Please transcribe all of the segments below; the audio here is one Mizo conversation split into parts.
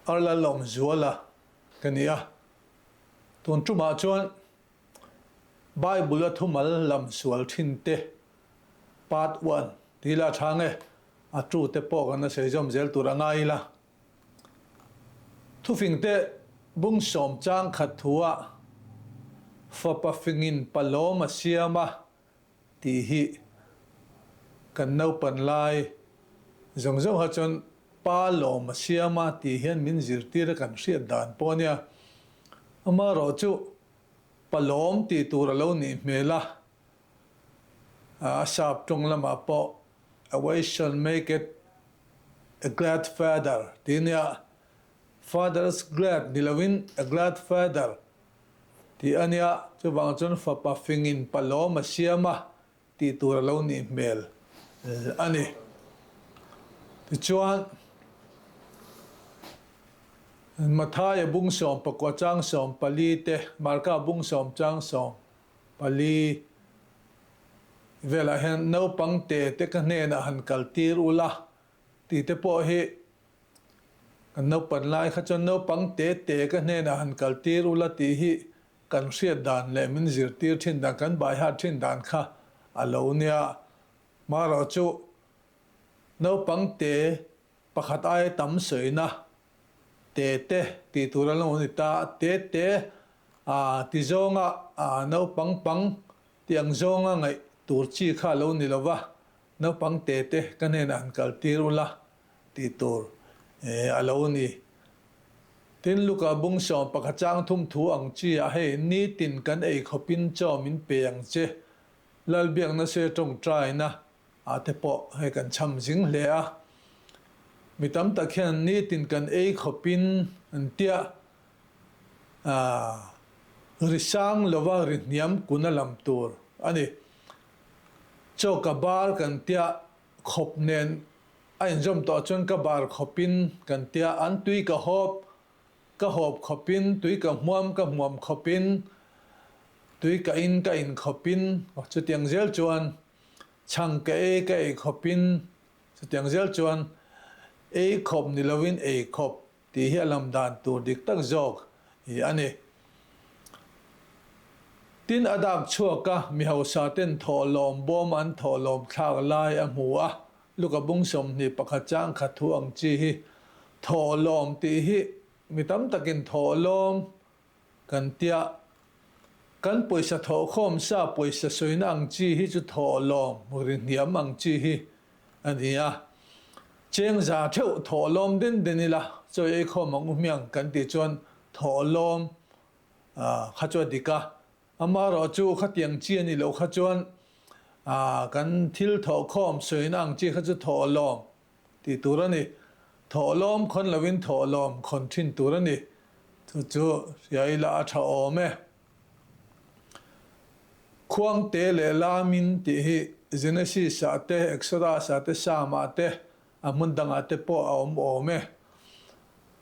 Arlalawmzuala ka ni a, tun tumah chuan Bible-a thumal lam sual thin te part one tih ila a tha nge, a tu te pawh kan la sawi zawm zel tur a ngai ila. Thufing te bung sawm chang khat thua fapa fingin palawm a siam a tih hi kan naupan lai zawng zawng ha chuan pa lawm a siam a tih hian min zirtir a kan hriat dan pawh a nia. Amaherawhchu palawm tih tur a lo nih hmel a, a sap tawng lamah pawh a way shall make it a glad father tih a nia. Father's glad ni lovin a glad father Tih a nia, chuvang chuan fapa fingin palawm a siam a tih tur a lo nih hmel a ni. Tichuan, Mathaia bung 14 chang 14 te, Marka bung 10 chang 14 velah hian naupang te te ka hnenah han kal tir ula tih te pawh hi Kan naupan lai kha chuan naupang te te ka hnenah han kal tir ula tih hi kan hriat dan leh min zirtir thin dan, kan baihat thin dan kha a lo nia. Marawh chu naupang te pakhat aia tam sawina te te tih tur a lo ni ta, te te ti zawnga naupang pang tih ang zawnga ngaih tur chi kha a lo ni lo va, naupang te te ka hnenah han kal tir ula tih tur a lo ni. Tin, Luka bung 11 chang thum thu ang chi ah hei nitin kan ei khawpin chaw min pe ang che, Lalbiakna se tawngtaina ah te pawh hei kan cham zing hle a. Mi tam tak hian nitin kan ei khawpin an tia ri sang lova ri hniam kun a lam tur a ni. Chaw ka bar kan tia khawp nen a inzawm tawh chuan ka bar khawpin kan tia, an tui ka hawp, ka hawp khawpin, tui ka hmuam, ka hmuam khawpin, tui ka in, ka in khawpin, chutiang zel chuan chhang ka ei, ka ei khawpin, chutiang zel chuan ei khawp ni lovin ei khawp Tih hi a lam dan tur dik tak zawk hi a ni. Tin, a dak chhuak a, mi hausa ten thawhlawm bawm an thawhlawm thlak lai a hmu a, Luka bung 21 chang khat thu ang chi hi thawhlawm tih hi mi tam takin thawhlawm kan tia, kan pawisa thawhkhawm sa pawisa sawina ang chi hi chu thawhlawm ri hniam ang chi hi a ni a. Cheng za theuh thawhlawm den den ila chawi ei khawm ang u hmiang kan tih chuan thawhlawm kha chu a dik a, amaherawh chu khatiang chi a nih loh kha chuan kan thil thawhkhawm sawina ang chi kha chu thawhlawm Tih tur a ni. Thawhlawm khawn lovin thawhlawm khawn thin tur a ni. Chu chu hria ila a tha awm e. Khuangte leh Lamin tih hi Genesis ah te, Exodus ah te, Psalm ah te, a hmun dangah te pawh a awm awm e.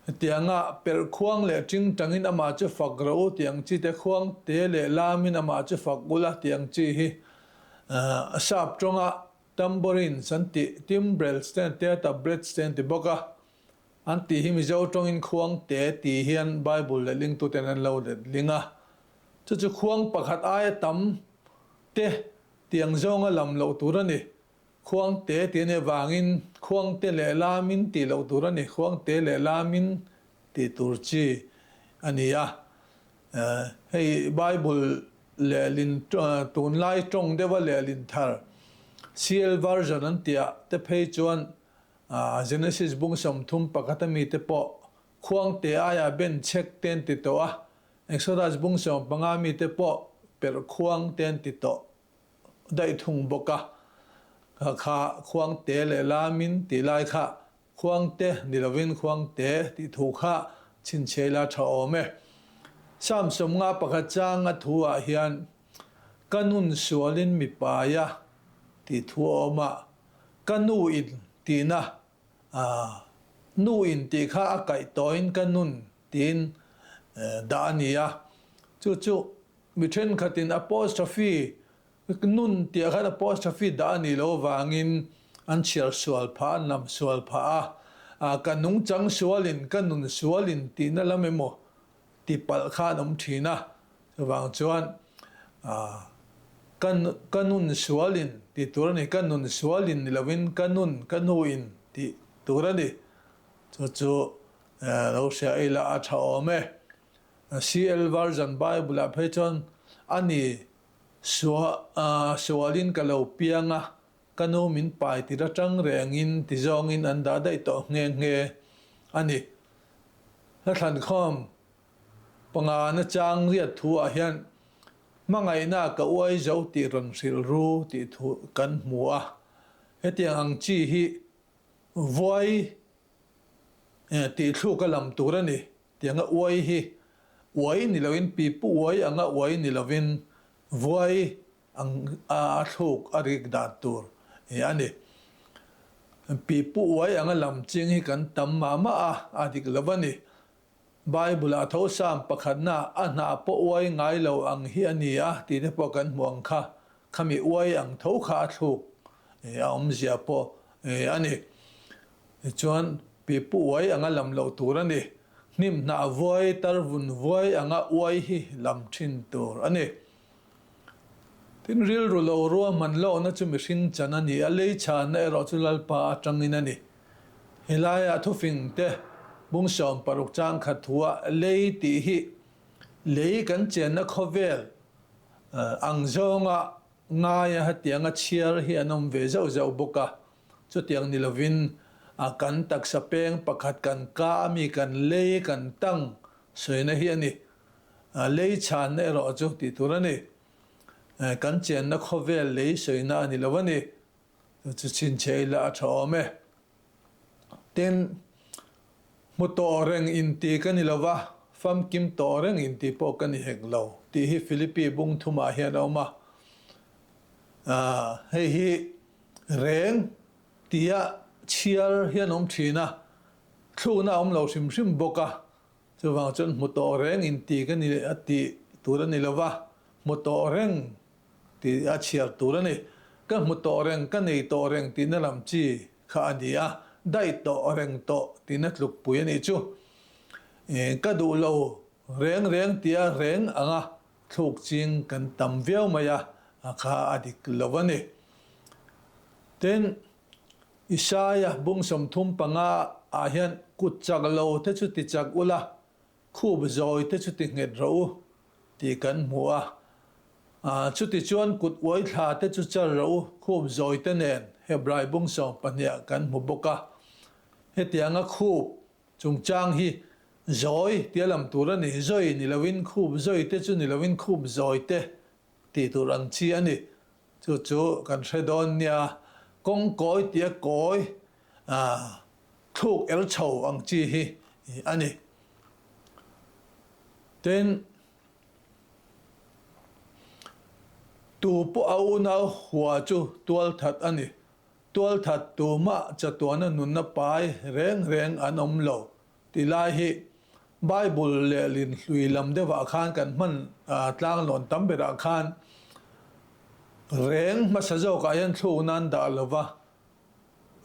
Hetianga perh khuang leh ting tangin amah chu fak rawh u tih ang chi te, khuangte leh Lamin amah chu fak ula tih ang chi hi sap tawnga Tambourines an tih, timbrels te an tia, tabrets te an ti bawk a. An tih hi Mizo tawngin khuang te tih hian Bible lehlingtuten an lo letling a. Chu chu khuang pakhat aia tam te tiang zawnga lam loh tur a ni. Khuang te tih a nih avangin khuang te leh lamin tih loh tur a ni, khuang te leh lamin tih tur chi a ni a. Hei Bible lehlin tunlai tawng deuha lehlin thar CL version an tih ah te phei chuan Genesis bung 31 a mite pawh khuangte aia ben chhek te an ti tawh a, Exodus bung 15 mite pawh perh khuang te an ti tawh daih thung bawk a, kha khuangte leh lamin tih lai kha Khuangte ni lovin Khuangte tih thu kha chhinchhiah ila tha awm e. Psalm 51 changa thu ah hian Ka nun sualin mi paia tih thu a awm a, ka nu in tihna nu in tih kha a kaih tawhin ka nun tiin dah a ni a, chu chu mi thenkhatin apostrophe Nun tih ah khan apostrophe dah a nih loh avangin an chhiar sual phah, an lam sual phah a. Ka nungchang sualin, ka nun sualin tihna lam emaw ti palh kha an awm thin a. Chuvang chuan ka ka nun sualin tih tur a ni, ka nun sualin ni lovin ka nun, ka nuin tih tur a ni. Chu chu lo hria ila a tha awm e. CL Version Bible-ah phei chuan a ni sualin ka lo piang a, ka nu min pai tir atang rengin ti zawngin an dah daih tawh nghe nghe a ni. Hlathlankhawm pangana chang riat thu ah hian hmangaihna ka uai zo tih rawn hrilh ru tih thu kan hmu a, hetiang ang chi hi vuai tih thluk a lam tur a ni. Tianga uai hi uai ni loin pipu uai anga uai ni lovin vuai ang a thluk a rik dan tur a ni. Pipu uai anga lam ching hi kan tam mah mah a, a dik lo a ni. Bible ah tho Psalm pakhatna a hnah pawh uai ngai lo ang hi a ni a tih te pawh kan hmu ang kha, khami uai ang tho kha a thluk a awmzia pawh a ni. Tichuan pipu uai anga lam loh tur a ni. Hnim hnah vuai, tarvun vuai anga uai hi lam thin tur a ni. Tin, rilru lo ruahman lohna chu mihring chan a ni a, lei chhanna erawh chu Lalpa atangin a ni. Helaiah thufing te bung 16 chang khat thua lei tih hi lei kan chenna khawvel ang zawnga ngaia hetianga chhiar hi an awm ve zauh zauh bawk a. Chutiang ni lovin kan taksa peng pakhat kan ka ami kan lei kan tang sawina hi a ni. Lei chhanna erawh chu tih tur a ni. Kan chenna khawvel lei sawina a ni lo a ni. Chu chu chhinchhiah ila a tha awm e. Tin, hmu tawh reng inti ka ni lo va, famkim tawh reng inti pawh ka ni hek lo tih hi Philippi bung thumah hian a awm a. Hei hi reng tia chhiar hian awm thin a, thlukna a awm lo hrim hrim bawk a. Chuvang chuan hmu tawh reng inti ka ni a tih tur a ni lo va, hmu tawh reng tih a chhiar tur a ni. Ka hmu tawh reng, ka nei tawh reng tihna lam chi kha a ni a, daih tawh reng tawh tihna tlukpui a nih chu. Ka duh lo reng reng tia reng anga thluk ching kan tam viau mai a, kha a dik lo a ni. Tin, Isaia bung 35 ah hian kut chak lo te chu ti chak ula, khup zawi te chu ti nghet rawh u tih kan hmu a. Chuti chuan kut uai thla te chu char rawh u, khup zawi te nen Hebrai bung 12 ah kan hmu bawk a. Hetianga khup chungchang hi zawi tia lam tur a ni, zawi ni lovin khup zawi te chu ni lovin khup zawi te tih tur ang chi a ni. Chu chu kan hre dawn nia, kawng kawi tia kawi thluk er chho ang chi hi a ni. Tin, tu pawh a unau hua chu tualthat a ni. Tualthat tumah chatuana nunna pai reng reng an awm lo. Ti lai hi Bible lehlin hlui lam deuhah khan kan hman tlanglawn tam berah khan reng hmasa zawkah hian thlukna an dah lo va,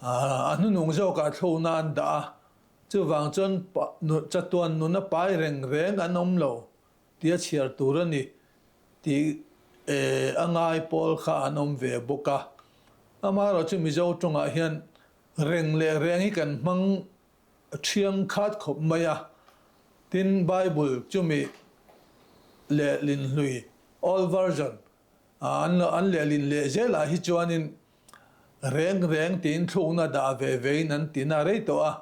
a hnunung zawkah thlukna an dah a, chuvang chuan chatuan nuna pai reng reng an awm lo tia chhiar tur a ni tih a ngai pawl kha an awm ve bawk a. Amaherawhchu Mizo tawngah hian reng leh reng hi kan hmang A thiang khat khawp mai a. Tin, Bible chumi lehlin hlui, Old Version, an an lehlin leh zelah hi chuanin reng reng tiin thlukna dah ve vein an ti na rei tawh a.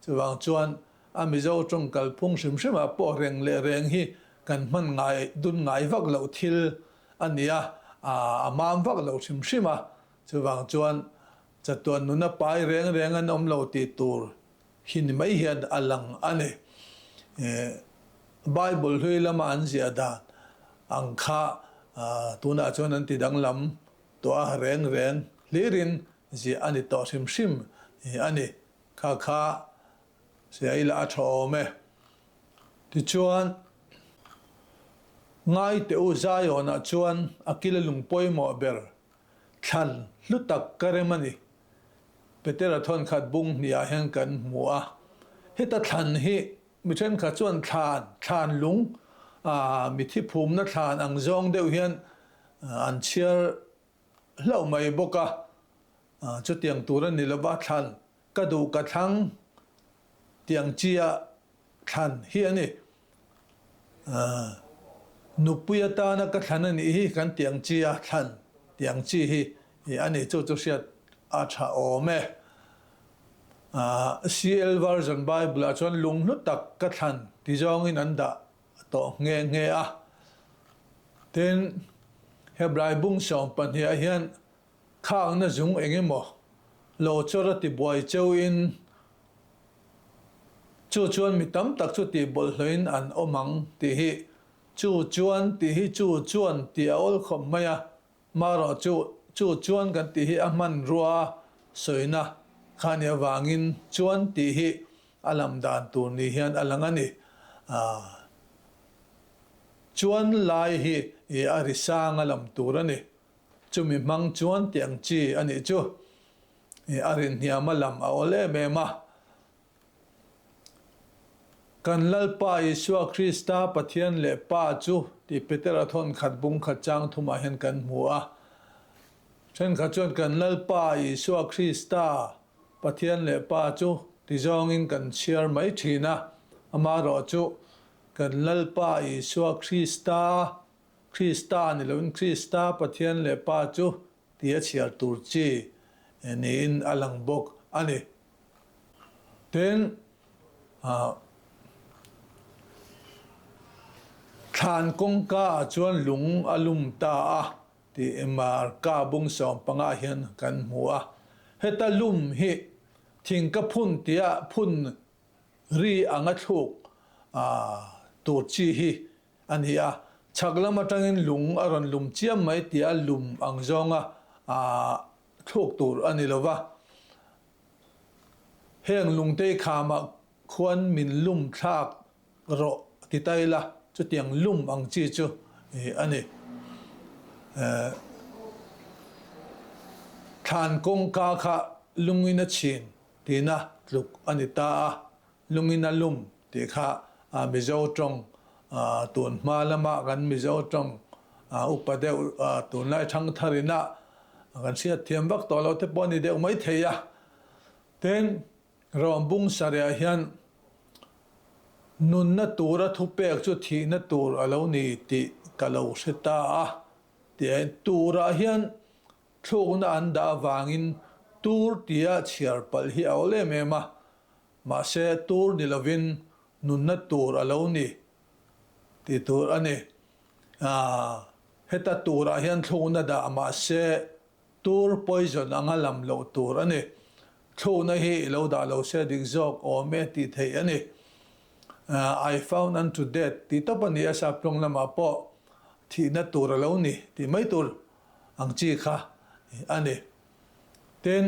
Chuvang chuan a Mizo tawng kalphung hrim hrimah pawh reng leh reng hi kan hman ngai dun ngai vak loh thil a ni a, a mam vak lo hrim hrim a. Chuvang chuan Chatuan nuna pai reng reng an awm lo tih tur hi ni mai hian a lang a ni. Bible hlui lama an ziah dan ang kha tunah chuan an ti danglam tawh a, reng reng hlirin ziah a ni tawh hrim hrim a ni. Kha kha sia ila a tha awm e. Tichuan, ngai teh u Zion-ah chuan a kila lung pawimawh ber Thlan hlu tak ka rem a ni. Petera thawnkhat bung hniah hian kan hmu a. Heta thlan hi mi thenkhat chuan thlan, thlan lung, mithi phumna thlan ang zawng deuh hian an chhiar hlauh mai bawk a. Chutiang tur a ni lova thlan ka duh ka thlang tiang chia thlan hi a ni. Nupui atana ka thlan a nih hi kan tiang chi a thlan tiang chi hi a ni chu chu hriat a tha awm e. CL Version Bible ah chuan lunghlu tak ka thlan ti zawngin an dah tawh nghe nghe a. Tin, Hebrai bung 12 ah hian Khakna zung eng emaw lo chawr a ti buai cheuhin chu chuan mi tam tak chu tih bawlhhlawhin an awm ang tih hi chu chuan tih hi chu chuan tih a awl khawp mai a, marawh chu chu chuan kan tih hi a hmanrua sawina kha ni avangin chuan tih hi a lam dan tur ni hian a lang a ni. Chuan lai hi a ri sang a lam tur a ni. Chumi hmang chuan tiang chi a nih chu a rinhniama lam a awl em em a. Kan Lalpa Isua Krista Pathian leh Pa chu tih Petera thawn khat bung khat chang thumah hian kan hmu a. Thenkhat chuan kan Lalpa Isua Krista Pathian leh Pa chu ti zawngin kan chhiar mai thin a, amaherawhchu kan Lalpa Isua Krista Krista ni loin Krista Pathian leh Pa chu ti a chhiar tur chi niin a lang bawk a ni. Tin, thlan kawngka ah chuan lung a lum ta a tih Marka bung 15 hian kan hmu a. Heta lum hi thing ka phun tia phun ri anga thluk tur chi hi a ni a, chhak lam atangin lung a rawn lum chiam mai tih a lum ang zawnga thluk tur a ni lova. Heng lungtei khamah khuan min lum thlak rawh ti ta ila, chutiang lum ang chi chu a ni. Thlan kawngka kha lungin a chhin tihna tluk a ni ta a, lungin a lum Tih kha Mizo tawng tun hma lama kan Mizo tawng upa deuh tunlai thangthar ina kan hriat thiam vak tawh lo te pawh a ni deuh mai thei a. Tin, Rom bung sarehah hian nunna tura thupek chu thihna tur a lo ni tih ka lo hre ta a tih a turah hian thlukna an dah avangin tur tia chhiar palh hi a awl em em a. Mahse, tur ni lovin nunna tur a lo ni tih tur a ni. Heta turah hian thlukna dah mahse tur poison anga lam loh tur a ni. Thlukna hi i lo dah lo se dik zawk awm e tih theih a ni. I found unto death tih tawp a ni a, Saptlawng lamah pawh thihna tur a lo ni tih mai tur ang chi kha a ni. Tin,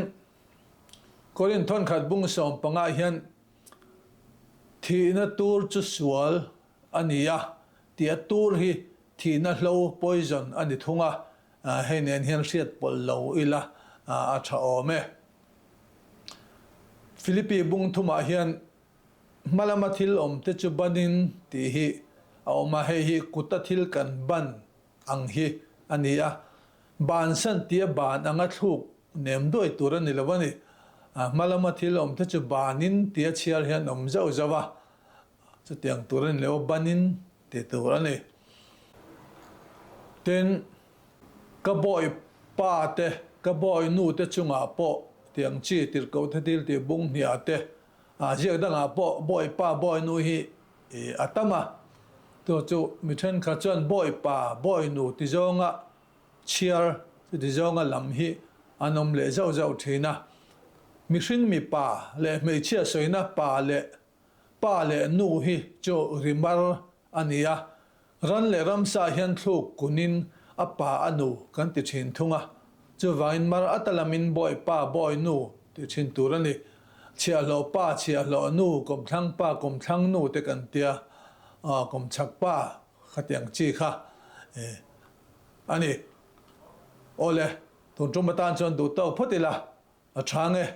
Korinth thawnkhat bung 15 hian thihna tur chu sual a ni a tih a tur hi thihna hlo, poison, a ni thung a, hei nen hian hriat pawlh lo ila a tha awm e. Philippi bung thumah hian hma lama thil awm te chu banin tih hi a awm a, hei hi kuta thil kan ban ang hi a ni a, bansan tia ban anga thluk nem duai tur a ni lo a ni. Hma lama thil awm te chu banin tia chhiar hian awm zauh zauh a, chutiang tur a ni lo a, banin ti tur a ni. Tin, ka bawi pa te, ka bawi nu te chungah pawh tiang chi tirhkoh te thil tih bung hniah te, ziak dangah pawh bawi pa bawi nu hi a tam a, chu chu mi thenkhat chuan bawipa, bawinu ti zawnga chhiar chuti zawnga lam hi an awm leh zauh zauh thin a. Mihring mipa leh hmeichhia sawina pa leh pa leh nu hi chu rimar a ni a, ran leh ramsa hian thluk kunin a pa a nu kan ti thin thung a, chuvangin mar ata lamin bawipa, bawinu ti thin tur a ni. Chhiahhlawh pa, chhiahhlawh nu, kawmthlang pa, kawmthlang nu te kan tia, kawmchhak pa khatiang chi kha a ni. Awle, tun tum atan chuan duh tawk phawt ila a chhang e.